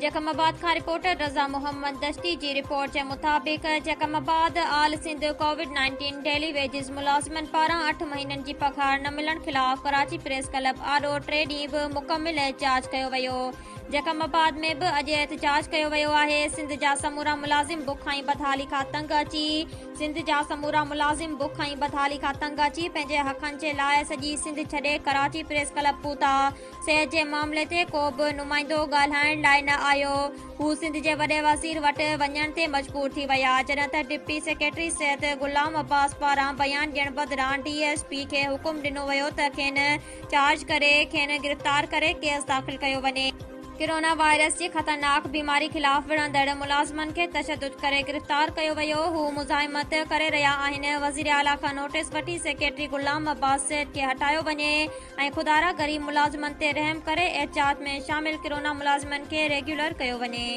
Jacob آباد کان reporter رضا محمد دشتي جي رپورٽ جي مطابق Jacobabad all Sindh covid 19 daily wages ملازمن پاران اٺ مهينن جي پگهار نه ملڻ خلاف ڪراچي پريس ڪلب آڏو ٽي ڏينهن به مڪمل احتجاج ڪيو ويو جيڪب آباد ۾ به اڄ احتجاج ڪيو ويو آهي سنڌ جا سمورا ملازم بک ۽ بدحالي کان تنگ اچي سنڌ جا سمورا ملازم بک ۽ بدحالي کان تنگ اچي پنهنجي حقن جي لاء سڄي سنڌ ڇڏي ڪراچي پريس ڪلب پهتا صحت جي معاملي تي ڪو به نمائندو ڳالهائڻ لاء نه آيو، هو سنڌ جي وڏي وزير وٽ وڃڻ تي مجبور ٿي ويا، جڏهن ته ڊپٽي سيڪريٽري صحت غلام عباس پاران بيان ڏيڻ بدران ڊي ايس پي کي حڪم ڏنو ويو ته کين چارج ڪري کين گرفتار ڪري ڪيس داخل ڪيو وڃي. ڪرونا وائرس جي خطرناڪ بيماري خلاف وڙهندڙ ملازمن کي تشدد ڪري گرفتار ڪيو ويو، هو مزاحمت ڪري رهيا آهن، وزيراعليٰ کان نوٽيس وٺي سيڪريٽري غلام عباس صحت کي هٽايو وڃي. ۽ خدارا غريب ملازمن تي رحم ڪري احتجاج ۾ شامل ڪرونا ملازمن کي ريگيولر ڪيو وڃي.